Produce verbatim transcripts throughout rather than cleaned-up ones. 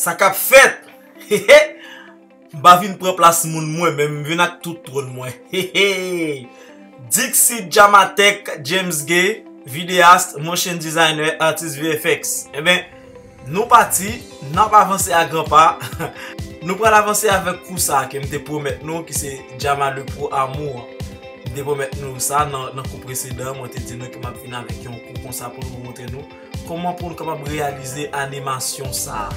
Sa k ap fèt? M pa vin pran plas moun mwen, men m vin ak tout twòn mwen. Dixit Jamatech, James Gay, vidéaste, motion designer, artist V F X. Enben, nou pati, n ap avanse a gran pa. Nou pral avanse avèk kou sa ke m te pwomèt nou, ki se Jama le Pro Amour. M te pwomèt nou sa nan, nan kou presedan, mwen te di nou ke m ap vin avèk yon kou konsa pou nou montre nou kòman pou nou kapab reyalize animasyon sa a.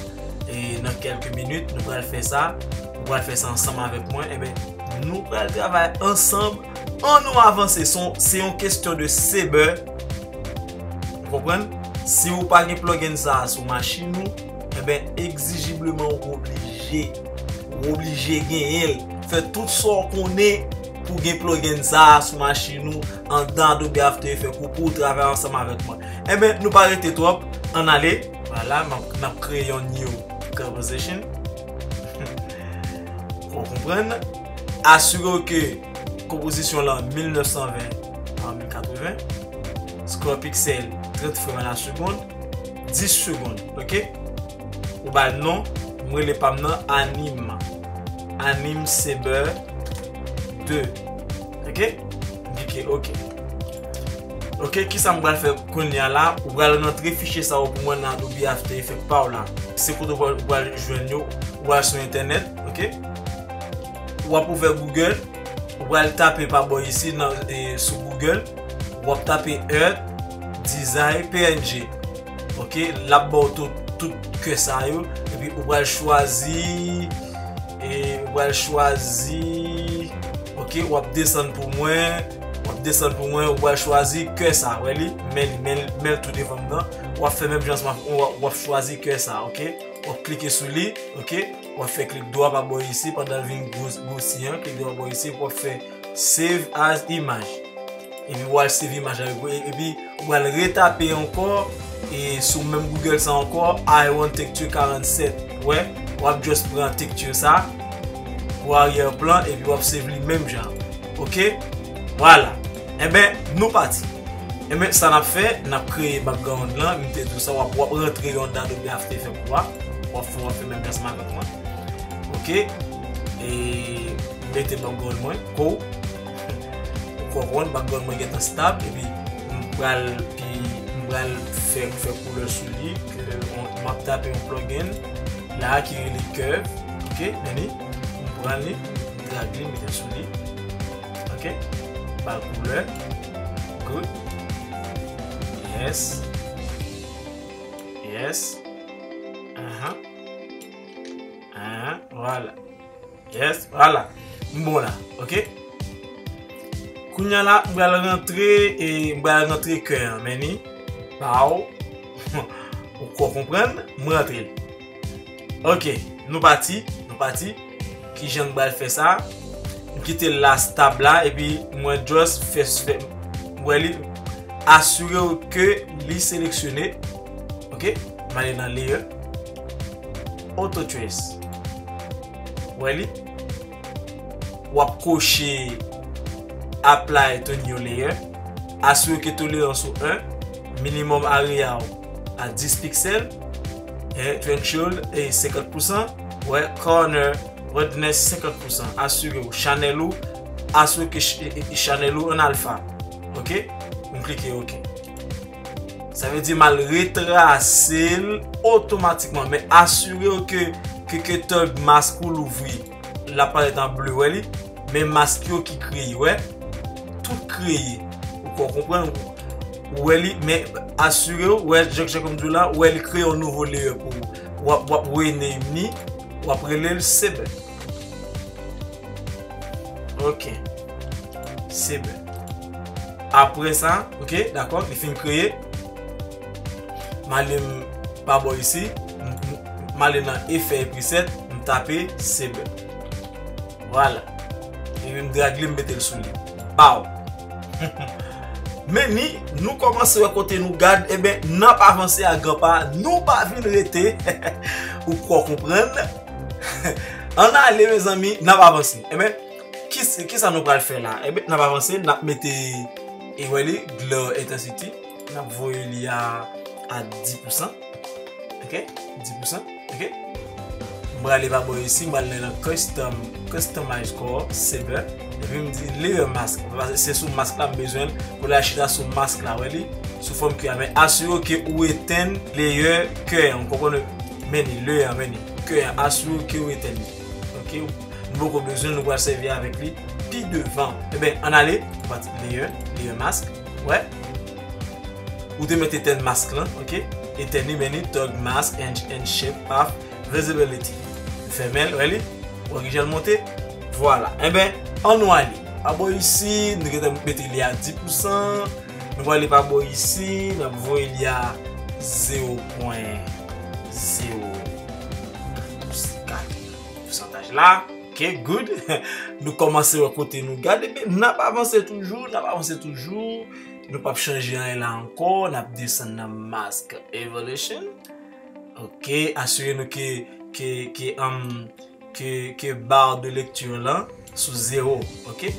E nan kèlke minit, nou pral fè sa. Nou pral fè sa ansanm avèk mwen. Enben, nou pral travay ansanm. Ann nou avanse. Se yon, se yon kesyon de sebe. Ou konprann? Si ou pa gen plugin sa a sou machin ou, enben, egzijibleman ou oblije. Ou oblije genyen l. Fè tout sa w konnen pou gen plugin sa a sou machin ou anndan Adobe After Effects ou pou w travay ansanm avèk mwen. Enben, nou pa rete twòp, ann ale. Vwala, n ap, n ap kreye yon new composition. Ou konprann? Asire w ke konpozisyon lan mil nèf san ven pa mil katreven. Score pixel, trant frame a la seconde. Dis segonn, ok? Ou ba l non, m rele pa m nan Anim. Anim Saber de. Ok? M klike ok. Ok, kisa m pral fè kounye a la? Ou pral rantre fichye sa yo pou mwen nan Adobe After Effects pa w la. Se kote ou pral, ou pral jwenn yo, ou pral sou entènèt, ok? W ap ouvè Google, ou pral tape pa bò isi nan, e, sou Google, w ap tape Earth Design P N G. Ok, l ap ba w tout, tout kè sa yo. Epi ou pral chwazi, e, ou pral chwazi, ok, w ap desann pou mwen, w ap desann pou mwen, ou pral chwazi kè sa, wè li, men li, men, men l tou devan m nan. W ap fè menm jan ansanm avèk mwen, w ap, w ap chwazi kè sa, ok? W ap klike sou li, ok? W ap fè klik dwa pa bò isi, pandan l vin gwo, gwosi an, klik dwa pa bò isi, w ap fè Save as image. Epi w al save imaj la, epi, epi w al retape ankò, e sou menm Google sa ankò, I want texture karannset. Wè, w ap just pran texture sa, pou arrière plan, epi w ap save li menm jan. Ok? Vwala. Enben, nou pati. Enben, sa n ap fè, n ap kreye background lan, m te di w sa, w ap, w ap rantre yon Adobe After Effects pou w a, w ap fè, w ap fè menm jan ansanm avèk mwen. Ok? E mete background mwen, kou. Ou konprann, background mwen gentan stab, epi m pral, pi, m pral fè, fè koulè sou li, ke on, m ap tape yon plugin la ki rele Curve, ok, men li, m pran li, m drag li, m mete sou li, ok, ba l koulè, good, yes, yes, ahan, ahan, vwala. Yes, vwala. M bon la, ok? Kounye a la, m pral rantre, e m pral rantre kè an, men ni, baw, ou ko konprann, m rantre l. Ok, nou pati, nou pati. Kijan m pral fè sa? M kite l la stab la, epi mwen just fè, fè, wè li, asire w ke li seleksyone. Ok, m ale nan layer. Auto Trace. Wè li? W ap koche Apply to new layer. Asire ke tolerans ou en. Minimum area w a dis piksèl. Eh, threshold e senkant pousan. Wè, corner roughness senkant pousan. Asire w channel ou. Asire ke ch-, e, e, channel ou an alfa. Ok? M klike ok. Sa vle di m al retrase l otomatikman. Men asire w ke, ke, ke tag mask ou louvri. L ap parèt an ble, wè li. Men mask yo ki kreye, wè. Tout kreye. Ou ko konprann? Ou wè li, men asire w, wè, jan, jan kòm di w la, wè li kreye yon nouvo layer pou ou. W ap, w ap rename li, w ap rele l Saber. Ok. Saber. Apre sa, ok, dakò, li fin kreye. M ale m pa bò isi. M, m, m ale nan efè e preset, m tape Saber. Vwala. Epi m drag li, m mete l sou li. Baw. Men ni, nou kòmanse wè kote nou gad, enben, n ap avanse a gran pa, nou pa vin rete. Ou ko konprann? Ann ale, mezanmi, n ap avanse. Enben, ki, kisa nou pral fè la? Enben, n ap avanse, n ap mete, e wè li, glare intensity, n ap voye li a, a dis pousan. Ok? Dis pousan. Ok? Mwen ale pa bò isi, mwen ale nan custom, customize color, shader. Epi m di layer mask. Paske se sou mask la m bezwen l. Pou l al chita sou mask la, wè li. Sou fòm kè a. Men asire w ke ou etenn layer kè an. Ou konprann? Men li, layer, men li. Kè an. Asire w ke ou etenn li. Ok? Nou poko bezwen, nou pral sèvi avèk li pi devan. Ebyen, ann ale, pati layer, layer mask. Wè. Ou te mete etenn mask lan, ok? Etenn li, men li, toggle mask and, and shape path visibility. Fèmen l, wè li? Wè ki jan l monte? Vwala. Ebyen, ann nou ale. Pa bò isi, nou gentan mete li a dis pousan. Nou prale pa bò isi, n ap voye li a zewo pwen zewo kat pousantaj la. Ok, good. Nou kòmanse wè kote nou gade, men n ap avanse toujou, n ap avanse toujou. Nou p ap chanje anyen la ankò, n ap desann nan mask evolution. Ok, asire nou ke, ke, ke, um, ke, ke bar de lecture lan sou zewo, ok?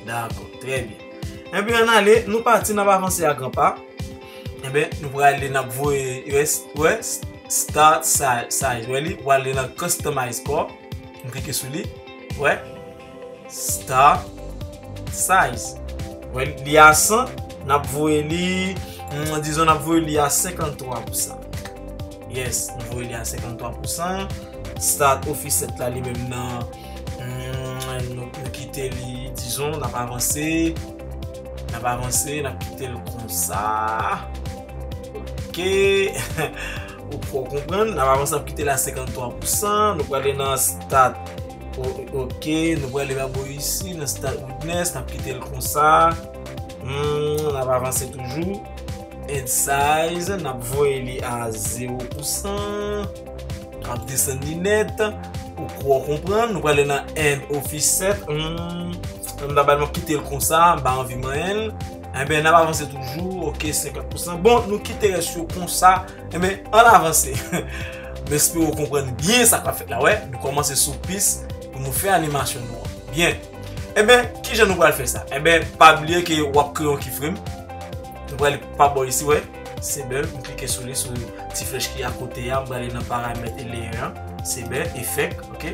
Dakò, trè byen. Ebyen, ann ale, nou pati, n ap avanse a gran pa. Ebyen, nou prale, n ap voye, wè, wè, start si-, size, wè li, ou ale nan customize color, nou klike sou li, wè, start size. Wè, li a san, n ap voye li, mm, dizon, n ap voye li a senkanntwa pousan. Yes, nou voye li a senkanntwa pousan. Start offset la li menm nan, hmm, nou, nou kite li, dizon, n ap avanse. N ap avanse, n ap kite l konsa. Ok. Ou poko konprann. N ap avanse, n ap kite l a senkanntwa pousan. Nou prale nan start. O-, ok, nou prale pa bò isi, nan start roughness, n ap kite l konsa. Hmm, n ap avanse toujou. Edge size, n ap voye li a zewo pousan. N ap desann li nèt. Ou kwè w konprann, nou prale nan end offset. Hmm. M ta ba l, m ap kite l konsa, m pa anvi manyen l. Enben, n ap avanse toujou. Ok, senkant pousan. Bon, nou kite rès yo konsa. Enben, ann avanse. M espere w konprann byen sa k ap fèt la, wè. Nou kòmanse sou pis pou nou fè animasyon nou an. Byen. Enben, kijan nou pral fè sa? Enben, pa bliye ke w ap kreye yon keyframe. Nou prale pa bò isi, wè. Shader, m klike sou li, sou ti flèch ki akote a, m prale nan paramèt e layer an. Shader, effect, ok.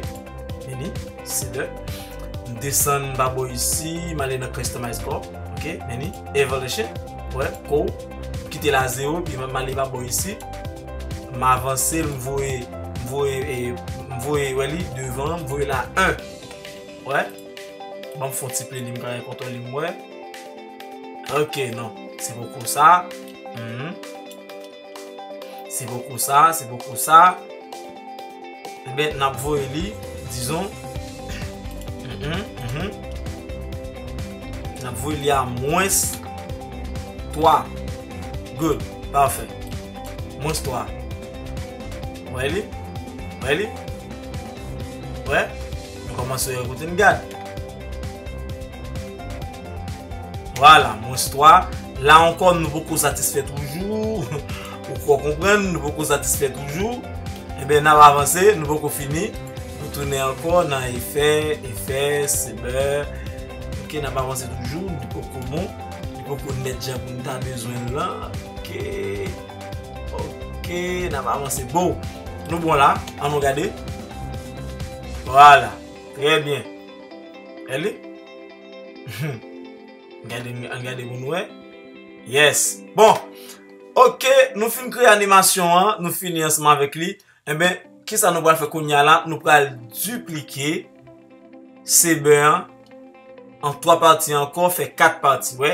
Men li, shader. M desann pa bò isi, m ale nan customize color, ok. Men li, evolution, wè, color. M kite l a zewo, epi m ale pa bò isi. M avanse l, m voye, m voye, e, m voye, wè li, devan, m voye l a en. Wè. Ban m fè yon ti pli li, m ka gen kontwòl li, m wè. Ok, non. Se poko sa. Mhm. Se poko sa, se poko sa. Enben, n ap voye li, dizon. Mhm, mhm. N ap voye li a mwens twa. Good. Pafè. Mwens twa. Wè li? Wè li? Wè? Nou kòmanse wè kote n gad. Vwala, mwens twa. La ankò, nou poko satisfè toujou. Ou kwè w konprann, nou poko satisfè toujou. Enben, n ap avanse, nou poko fini. Nou tounen ankò nan efè, efè, shader. Ok, n ap avanse toujou. Li poko bon. Li poko nèt jan pou n ta bezwen l lan. Ok. Ok, n ap avanse. Bon, nou bon la. Ann nou gade. Vwala. Trè byen. Wè li? Gade, ann gade pou nou wè. Yes. Bon. Ok, nou fin kreye animasyon an, nou fini ansanm avèk li. Enben, kisa nou pral fè kounye a la? Nou pral diplike shader an an twa pati ankò, fè kat pati, wè.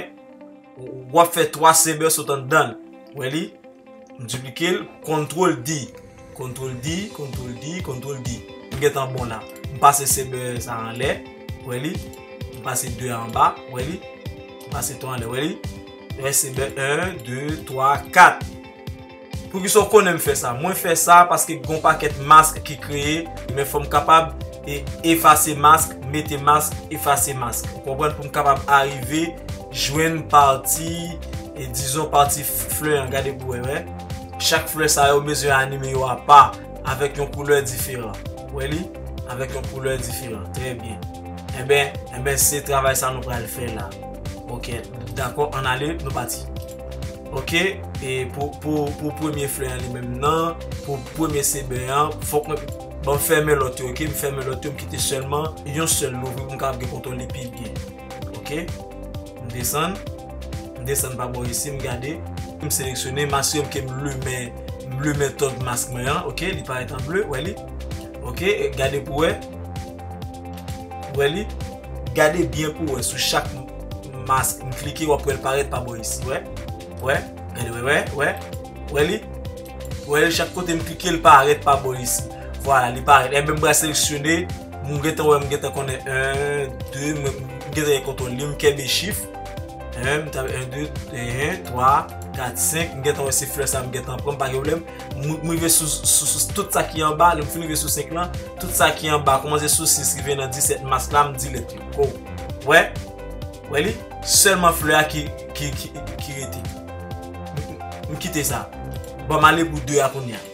W ap fè twa shader sot anndan l. Wè li? M diplike l, kontwòl D. Kontwòl D, kontwòl D, kontwòl D. M gentan bon la. M pase shader sa anlè. Wè li? M pase de anba. Wè li? M pase twa anlè. Wè li? Wè shader en, de, twa, kat. Poukisa w konnen m fè sa? Mwen fè sa paske gon pakèt mask ki kreye, men fò m kapab e efase mask, mete mask, efase mask. Ou konprann? Pou m kapab arive jwenn pati, e dizon pati f-, flè an, gade pou wè, wè. Chak flè sa yo bezwen anime yo apa, avèk yon koulè diferan. Wè li? Avèk yon koulè diferan. Trè byen. Enben, enben, se travay sa nou pral fè la. Ok, dakò, ann ale, nou pati. Ok, e pou, pou, pou premye flè an li menm nan, pou premye shader an, fòk mwen, Bon, m fèmen lòt yo, ok? M fèmen lòt yo, m kite sèlman yon sèl louvri pou m kapab gen kontwòl li pi byen. Ok? M desann. M desann pa bò isi, m gade. M seleksyone, m asire m ke m limen, m limen tòg mask mwen an, ok? Li parèt an ble, wè li? Ok, gade pou wè. Wè li? Gade byen pou wè sou chak mask m klike, w ap wè l parèt pa bò isi, wè? Wè? Gade, wè, wè, wè? Wè li? Wè li, chak kote m klike, l parèt pa bò isi. Vwala, li parèt. Enben, m pral seleksyone. M gentan wè, m gentan konnen en, de, m, m gentan gen kontwòl li, m kenbe chif. En, m t ap en, de, en, twa, kat, senk. M gentan wè se flè sa m gentan pran, m pa gen pwoblèm. M, m rive sou, sou, sou tout sa ki anba, lè m fin rive sou senk lan, tout sa ki anba, kòmanse sou sis rive nan disèt mask la, m delete yo. Go. Wè? Wè li? Sèlman flè a ki, ki, ki, ki rete. M, m, m kite sa. Bon, m ale pou de a kounye a.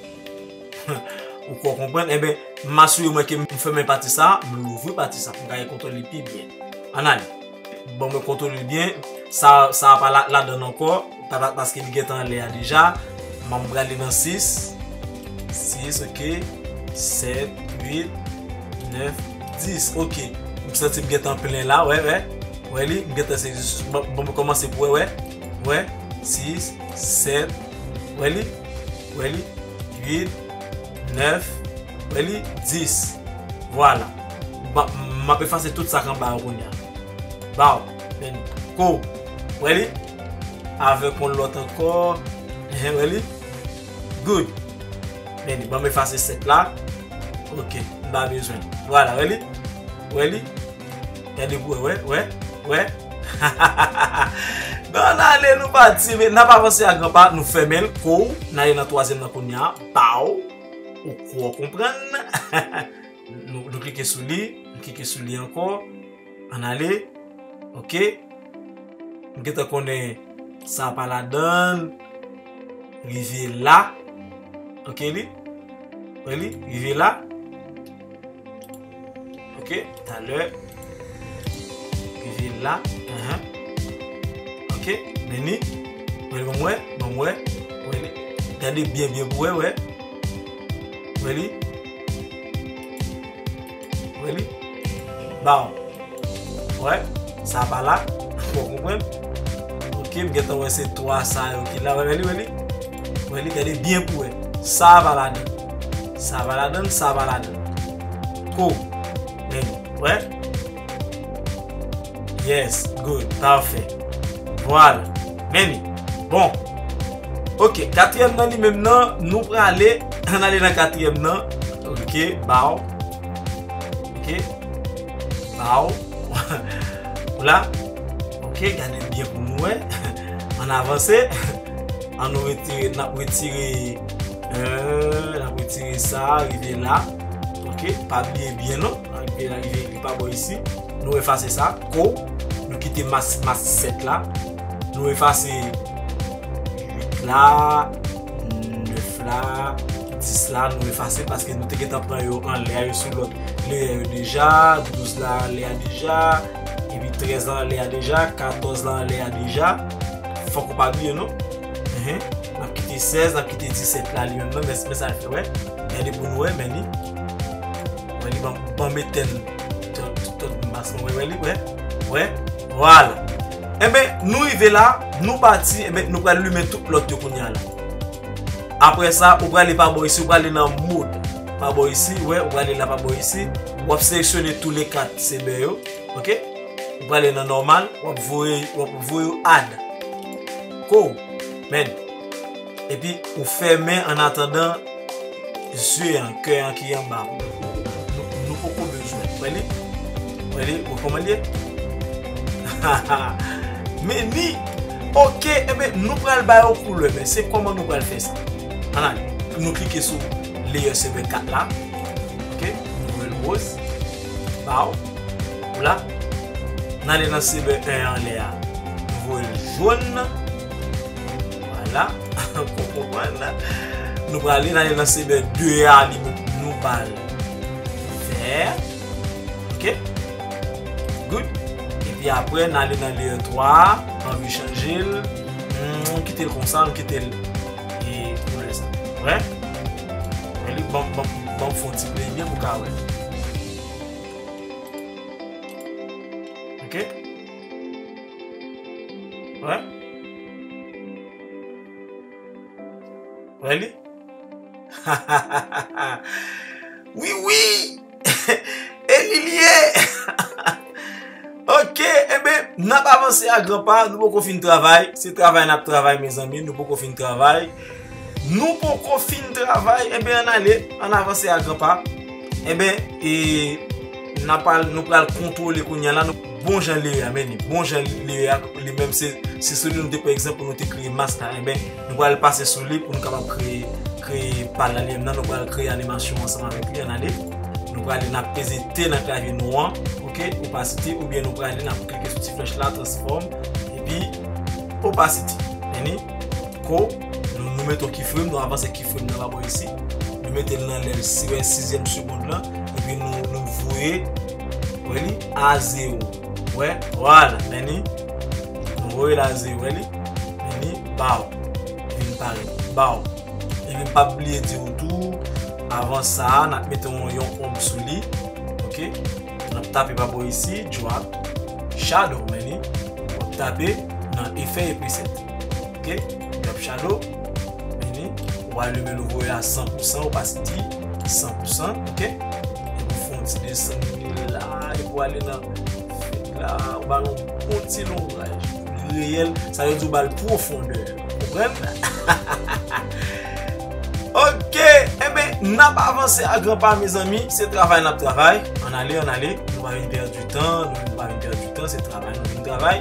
Ou kwè w konprann? Enben, m asire mwen ke m fèmen pati sa, m louvri pati sa pou m ka gen kontwòl li pi byen. Ann ale. Bon, mwen kontwole l byen. Sa, sa a pa la, ladan l ankò. Pa, pa, paske li gentan anlè a deja. M prale nan sis. Sis, ok. Sèt, uit, nèf, dis. Ok. M santi m gentan plen la, wè, wè. Wè li, m gentan se, bon, bon, m kòmanse pou wè, wè. Wè, sis, sèt, wè li, wè li, uit, nèf, wè li, dis. Vwala. Bon, m ap efase tout sa k anba yo kounye a. Baw, men li. Ko, wè li? Avèk yon lòt ankò. Ehe, wè li? Good. Men li, ban m efase sèt la. Ok, m pa bezwen. Vwala, wè li? Wè li? Gade pou wè, wè, wè, wè. Bon, n ale, nou pati, men n ap avanse a gran pa, nou fèmen l, ko, n ale nan twazyèm nan kounye a, baw, ou kwè w konprann. Nou, nou klike sou li, nou klike sou li ankò. Ann ale. Ok. M gentan konnen sa pa ladan l. Rive la. Ok, li. Wè li. Rive la. Ok. Talè. Rive la. Ahan. Ok. Men li. Wè li, ban m wè. Ban m wè. Wè li. Gade byen, byen pou wè, wè. Wè li. Wè li. Baw. Wè. Sa pa la. Ou konprann? Ok, m gentan wè se twa sa yo ki la. Wè, wè li, wè li. Wè li, gade byen pou wè. Sa pa ladan. Sa pa ladan, sa pa ladan. Ko. Men li. Wè. Yes, good, pafè. Vwala. Men li. Bon. Ok, katriyèm nan li menm nan, nou prale, ann ale nan katriyèm nan. Ok, baw. Ok. Baw. Ou la? Ok, gade byen pou nou wè. Ann avanse. Ann nou retire, n ap retire, euh, n ap retire sa, rive la. Ok, pa bliye byen non. Rive la, rive, li pa bò isi. Nou efase sa. Ko, nou kite mas, mas sèt la. Nou efase uit la, nèf la, dis la, nou efase paske nou te gentan pran yo anlè a, yo sou lòt leyè yo deja, douz la anlè a deja, epi trèz la anlè a deja, katòz la anlè a deja. Fòk ou pa bliye non. Ehe. N ap kite sèz, n ap kite disèt la li menm nan, men, men sa l fè, wè. Gade pou nou wè, men li. Wè li ban, ban m etèn tout, tout, tout mas mwen, wè, wè li, wè. Wè. Vwala. Enben, nou rive la, nou pati, enben, nou pral limen tout lòt yo kounye a la. Apre sa, ou prale pa bò isi, ou prale nan mod. Pa bò isi, wè, ou prale la pa bò isi. W ap seleksyone tou le kat sebè yo, ok? Ou prale nan nòmal, w ap voye, w ap voye yo add. Ko, men. Epi, ou fèmen an atandan zye an, kè an ki anba. Nou, nou poko bezwen. Wè li? Wè li? Wè kòman li ye? Men ni. Ok, enben, nou pral ba yo koulè, men se kòman nou pral fè sa? Ann ale. Nou klike sou layer sebè kat la. Ok, nou voye l woz. Baw. Ou la. N ale nan sebè en anlè a. Nou voye l jòn. Vwala. Ou konprann? Nou prale, n ale nan sebè de a, li menm, nou ba l vè. Ok? Good. Epi apre, n ale nan layer twa a, anvi chanje l. Hmm, kite l konsa, nou kite l e koulè sa. Wè? Wè li, ban, ban, Ban m fè yon ti play byen pou w ka wè. Ok? Wè? Wè li? Wi, wi! E li l ye! Ok, enben, n ap avanse a gran pa, nou poko fin travay. Se travay n ap travay, mezanmi, nou poko fin travay. Nou poko fin travay, enben, ann ale, ann avanse a gran pa. Enben, e, n ap al, nou pral kontwole kounye a la, nou, bon jan leye a, men li, bon jan leye a, li menm se, se sou li nou te pran egzanp pou nou te kreye mask la, enben, nou pral pase sou li pou nou kapab kreye, kreye pal la li menm nan, nou pral kreye animasyon ansanm avèk li, ann ale. Nou prale, n ap peze T nan klavye nou an, ok, opacity, oubyen nou prale, n ap klike sou ti flèch la, transform, epi opacity. Vini, ko, nou, nou mete yon keyframe, nou avanse keyframe nan pa bò isi. Nou mete l nan lè si-, wè, sizyèm segonn lan, epi nou, nou voye, wè li, a zewo. Wè, vwala, vini, nou voye l a zewo, wè li, vini, baw, vin parèt, baw. Epi m p ap bliye di w tou, avan sa a, n ap mete yon, yon ombre sou li. Ok? N ap tape pa bò isi, drop shadow, men li. W ap tape nan efè e preset. Ok? Drop shadow, men li. W alime l, ou voye a san pou san, opacity, san pou san, ok? Epi w fè yon ti desann li la, epi w ale nan fèt la, ou ba l yon bon ti lonbraj reyèl, sa vle di ou ba l pwofondè. Konprann? Ok, enben, n ap avanse a gran pa, mezanmi. Se travay n ap travay. Ann ale, ann ale. Nou pa vin pèdi tan, nou pa vin pèdi tan, se travay nou vin travay.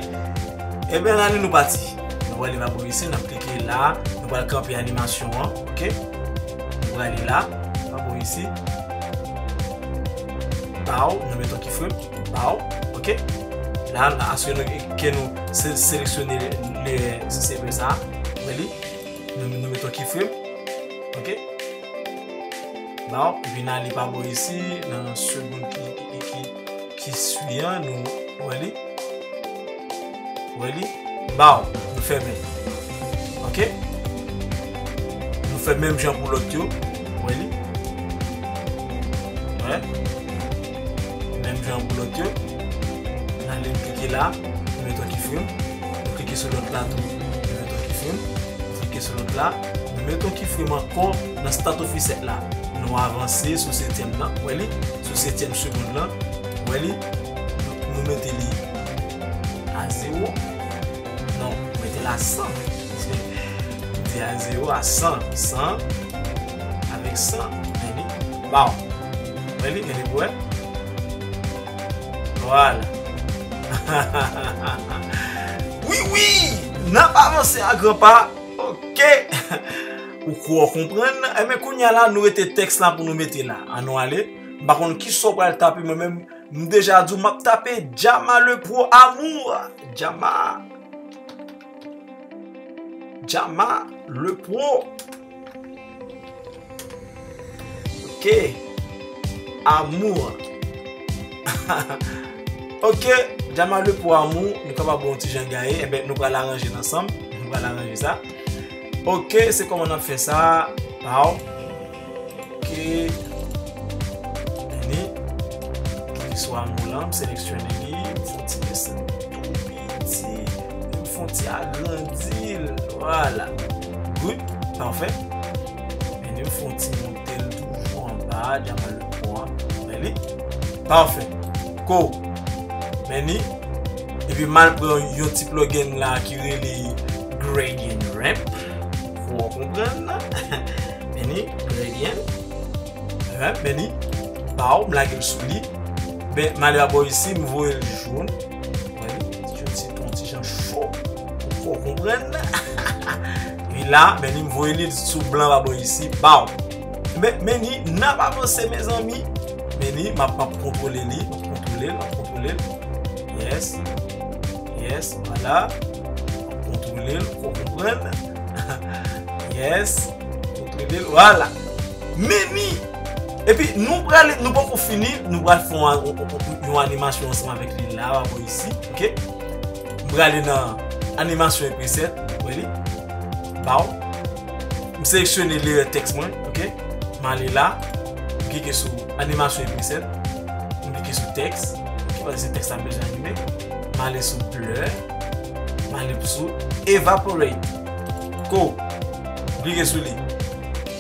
Enben, ann ale, nou pati. Nou prale pa bò isi, n ap klike la. Nou pral kanpe animasyon an, ok? Nou prale la, pa bò isi. Baw, nou mete yon keyframe. Baw, ok? La, asire nou ke nou se-, seleksyone le, se, se sa. Wè li? Nou, nou mete yon keyframe. Ok? Baw, epi n ale pa bò isi, nan segonn ki, ki, ki, ki, ki swi an, nou, wè li? Wè li? Baw, nou fèmen. Ok? Nou fè menm jan pou lòt yo. Wè li? Wè. Menm jan pou lòt yo. N ale, n klike la, nou mete yon keyframe. Nou klike sou lòt la tou, nou mete yon keyframe. Nou klike sou lòt la, nou mete yon keyframe ankò nan start offset la. Nou avanse sou setyèm nan, wè li? Sou setyèm segonn lan, wè li? Nou, nou mete li a zewo. Non, mete l a san. Di a zewo a san. San avèk san. Men li. Baw. Men li, men li pou wè. Vwala. Wi, wi! N ap avanse a gran pa. Ok. Ou kwè w konprann? Enben, kounye a la, nou rete tèks la pou nou mete la. Ann nou ale. M pa konn kisa w pral tape, mwen menm, m deja di w, m ap tape Jama le Pro Amour. Jama. Jama le Pro. Ok. Amour. Ok, Jama le Pro Amour, nou kapab wè yon ti jan gaye. Enben, nou pral aranje l ansanm. Nou pral aranje sa. Ok, se kòman n ap fè sa? Baw. Ok. Vini. Ki sou Amour lan, m seleksyone li, m fè yon ti desann tou piti, m fè yon ti agrandi l. Vwala. Good. Pafè. Vini, m fè yon ti monte l toujou anba, Jama le Pro an. Men li. Pafè. Ko. Men li. Epi m al pran yon ti plugin la ki rele Gradient Ramp. Pou w konprann. Men li, Gradient Ramp, men li. Baw, m lage l sou li. Ben, m ale abò isi, m voye l jòn. Wè li, yon ti, yon ti jan cho. Pou w konprann. Epi la, men li, m voye li sou blan abò isi. Baw. Men, men li, n ap avanse, mezanmi. Men li, m ap, m ap kontwole li, m ap kontwole l, m ap kontwole l. Yes. Yes, vwala. M ap kontwole l, pou w konprann. Yes. Kontwole l, vwala. Men li. Epi, nou prale, nou poko fini, nou pral fè yon, yon, yon, yon animasyon ansanm avèk li la, abò isi, ok? M prale nan animasyon e preset, wè li? Baw. M seleksyone layer tèks mwen, ok? M ale la, ok? klike sou animasyon e preset. M klike sou tèks. Ok, paske se tèks la m bezwen anime. M ale sou blur. M ale sou evaporate. Ko. M klike sou li.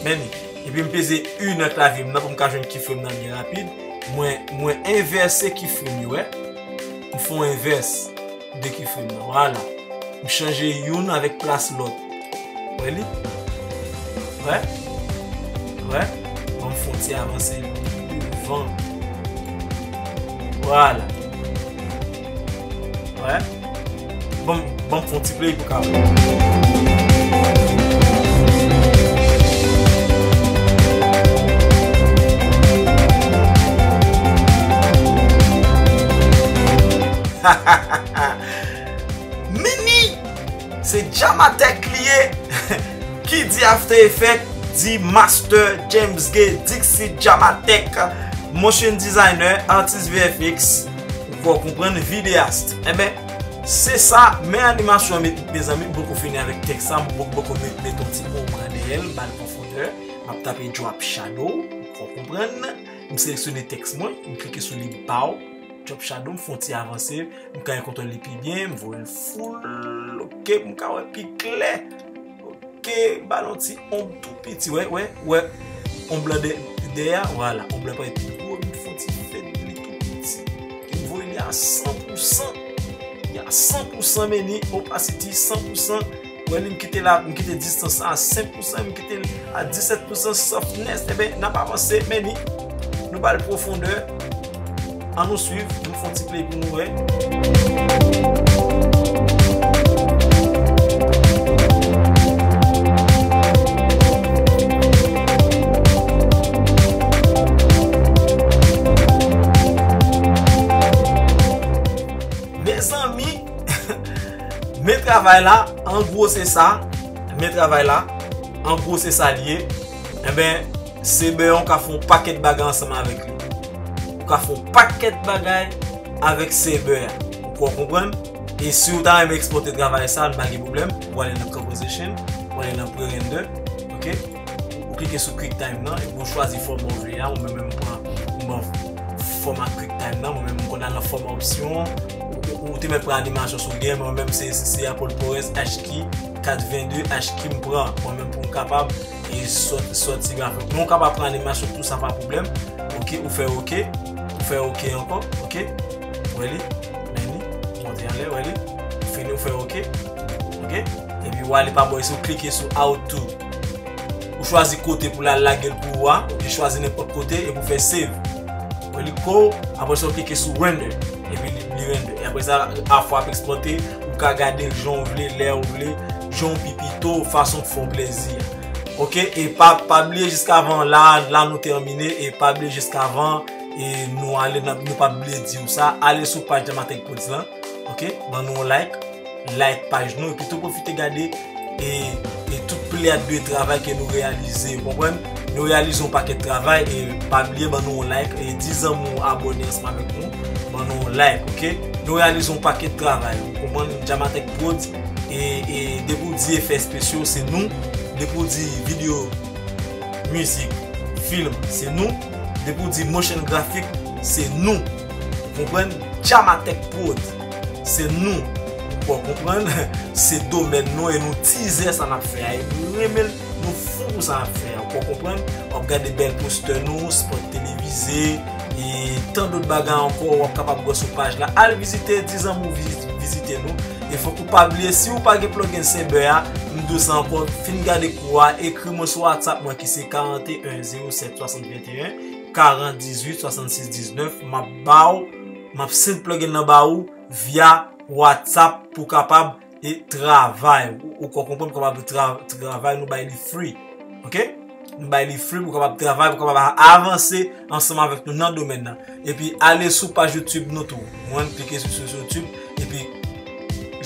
Men li. Epi m peze U nan klavye m nan pou m ka jwenn keyframe nan byen rapid. Mwen, mwen envèse keyframe yo, wè. M fè yon envès de keyframe nan. Vwala. M chanje youn avèk plas lòt. Wè li? Wè? Wè? Ban m fè yon ti avanse devan. Vwala. Wè? Ban m, ban m fè yon ti play pou ka wè. Mini! Se Jamatech li ye. Ki di After Effects, di Master James Gay, Dixie Jamatech, motion designer, artist V F X, ou poko konprann, vidéaste. Enben, se sa, men animasyon an, me, mezanmi, m poko fini avèk tèks sa, m poko, poko met, met yon ti ombre dèyè l, ba l pwofondè. M ap tape drop shadow, ou poko konprann. M seleksyone tèks mwen, m klike sou li, baw, drop shadow, m fè yon ti avanse, m ka kontwòl li pi byen, m voye l full, ok, m ka wè pi klè. Ok, ba l yon ti onb tou piti, wè, wè, wè. Onb lan dè-, dèyè a, vwala, onb lan parèt pi gwo, m fè yon ti fade li tou piti. M voye li a san pou san. Li a san pou san, men li opacity san pou san. Wè li, m kite la, m kite distans la a senk pou san, m kite l a disèt pou san softness. Enben, n ap avanse, men ni, nou ba l pwofondè. Ann nou swiv, nou fè yon ti play pou nou wè. Mezanmi, men travay la, an gwo se sa. Men travay la, an gwo se sa l ye. Enben, Saber an, ou ka fè yon pakèt bagay ansanm avèk li. Ou ka fè yon pakèt bagay avèk Saber a. Ou ka konprann? E si w ta renmen ekspòte travay sa, nou pa gen pwoblèm. Ou ale nan composition, ou ale nan pre-render, ok? Ou klike sou QuickTime nan, epi ou chwazi fòma ou vle a. Ou menm, menm pran, m pran fòma QuickTime nan, mwen menm m konn al nan fòma opsyon. Ou, ou, ou te mèt pran animasyon si w gen, mwen menm se, se, se Apple ProRes H key, kat venn de H key m pran, mwen menm pou m kapab, e sòt-, sòti grafik. Men w kapab pran animasyon tou, sa pa pwoblèm. Ok, ou fè ok, ou fè ok ankò, ok. Wè li, men li, monte anlè, wè li. Fini, ou fè ok, ok. Epi w ale pa bò isi, ou klike sou auto. Ou chwazi kote pou l al lage l pou ou a, ou te chwazi nenpòt kote, epi ou fè save. Ou li ko, apre sa ou klike sou render, epi li, li render. E apre sa, afè w ap ekspòte, ou ka gade l jan w vle, lè w vle, jan w pi pito, fason k fè w plezi a. Ok, e pa, pa bliye jiskavan la, la nou tèmine, e pa bliye jiskavan, e nou ale nan, nou pa bliye di w sa, ale sou paj Jamatech Prodz lan, ok, ban nou yon like, like paj nou, epi tou pwofite gade e, e tout pleyad de travay ke nou reyalize, ou konprann? Nou reyalize yon pakèt travay, e pa bliye ban nou yon like, e di zanmi w abòne ansanm avèk nou, ban nou yon like, ok? Nou reyalize yon pakèt travay, ou konprann? Jamatech Prodz, e, e depi w di efè espesyal, se nou, depi w di videyo, mizik, fim, se nou. Depi w di motion graphic, se nou. Ou konprann? Jamatech Prodz, se nou. Ou konprann? Se domèn nou e nou tizè sa n ap fè a. E nou renmen l, nou fou pou sa n ap fè a. Ou konprann? W ap gade bèl postè nou, spot televize, e tan dòt bagay ankò, w ap kapab wè sou paj la. Al vizite, di zanmi w viz-, vizite nou. E fòk ou pa bliye, si w pa gen plugin Saber a, m di w sa ankò, fin gade kou a, ekri mwen sou WhatsApp mwen ki se karant e en zewo sèt swasant venteyen, karant dizuit swasannsis diznèf, m ap ba w, m ap send plugin nan ba ou via WhatsApp pou kapab e travay. Ou, ou konprann, pou kapab tra-, travay, nou bay li free. Ok? Nou bay li free pou kapab travay, pou kapab avanse ansanm avèk nou nan domèn nan. Epi ale sou paj YouTube nou tou. Mwen, klike sou, sou, sou YouTube, epi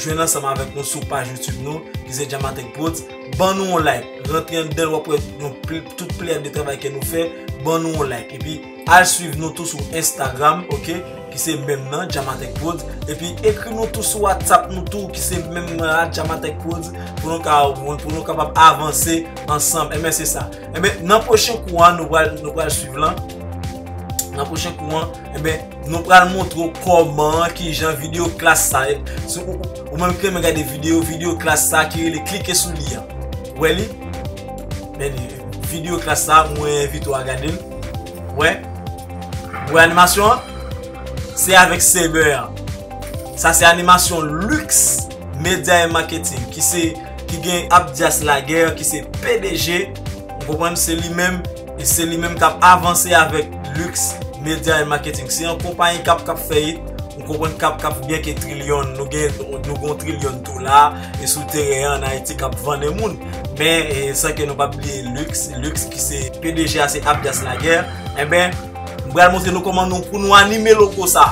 jwenn ansanm avèk nou sou paj YouTube nou, ki se Jamatech Prodz. Ban nou yon like. Rantre anndan l, w ap wè yon pl-, tout pleyad de travay ke nou fè. Ban nou yon like. Epi al swiv nou tou sou Instagram, ok? Ki se menm nan, Jamatech Prodz. Epi ekri nou tou sou WhatsApp nou tou, ki se menm nan la, Jamatech Prodz, pou nou ka, pou nou kapab avanse ansanm. Enben, se sa. Enben, nan pwochen kou a, nou pral, nou pral swiv lan. Nan pwochen kou an, enben, nou pral montre w kòman, kijan video class sa ye. Si ou, ou menm ki renmen gade video, video class sa ki rele klike sou li an. Ou wè li? Men li, video class sa, mwen envite w a gade l. Ou wè? Ou wè animasyon an? Se avèk Saber an. Sa se animasyon Lux Media and Marketing ki se, ki gen Abdias Laguerre ki se P D G. Ou konprann, se li menm, e se li menm k ap avanse avèk Lux Media and Marketing. Se yon konpayi k ap, k ap fè it, ou konprann, k ap, k ap byen ke trilyon. Nou gen, nou gen yon trilyon dola e sou teren an, an Ayiti k ap vannen moun. Men e, san ke nou pa bliye Lux, Lux ki se P D G a se Abdias Laguerre. Enben, m pral montre nou kòman nou, pou nou anime logo sa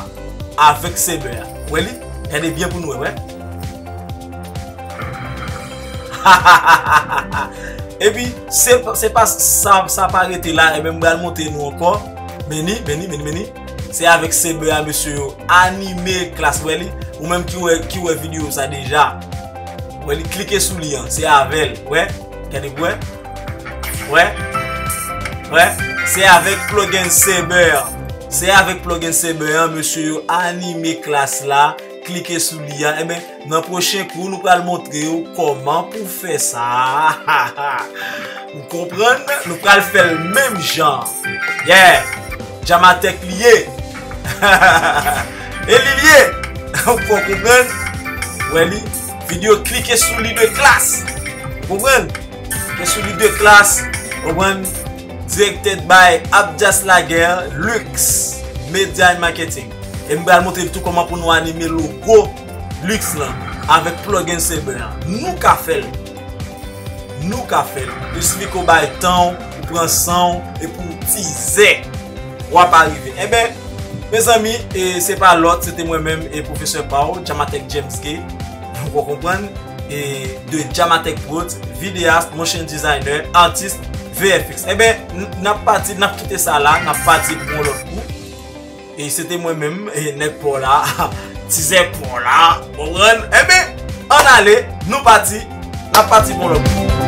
avèk Saber a. Wè li? Gade byen pou nou wè, wè. Epi, se, se pa sa, sa pa rete la, enben, m pral montre nou ankò. Meni, meni, meni, meni. Se avèk Saber a, mesye yo anime class, wè li. Ou menm ki wè, ki wè video sa deja. Wè li, klike sou li an, se avè l, wè. Gade pou wè. Wè. Wè. Se avèk plugin Saber. Se avèk plugin Saber an, mesye yo anime class la. Klike sou li an. Enben, nan pwochen kou, nou pral montre w kòman pou fè sa. Ou konprann? Nou pral fè l menm jan. Yeah! Jamatech li ye. E li l ye. Ou fò konprann? Wè li. Video klike sou li de class. Ou konprann? Klike sou li de class. Ou konprann? Directed by Abdias Laguerre, Lux Media and Marketing. E m pral montre nou tou kòman pou nou anime logo Lux lan avèk plugin Saber an. Nou ka fè l. Nou ka fè l. Li sifi ke w bay tan w, ou pran san w, epi w tizè. W ap arive. Enben, mezanmi, e se pa lòt, se te mwen menm e pwofesè pa w, Jamatech James Gay. Ou konprann? E de Jamatech Pros, videyas, motion designer, atis, V F X. Enben, n-, n ap pati, n ap kite sa la, n ap pati pou yon lòt kou. E se te mwen menm, e nèg pa w la, tizè pa w la, konprann? Enben, ann ale, nou pati, n ap pati pou yon lòt kou.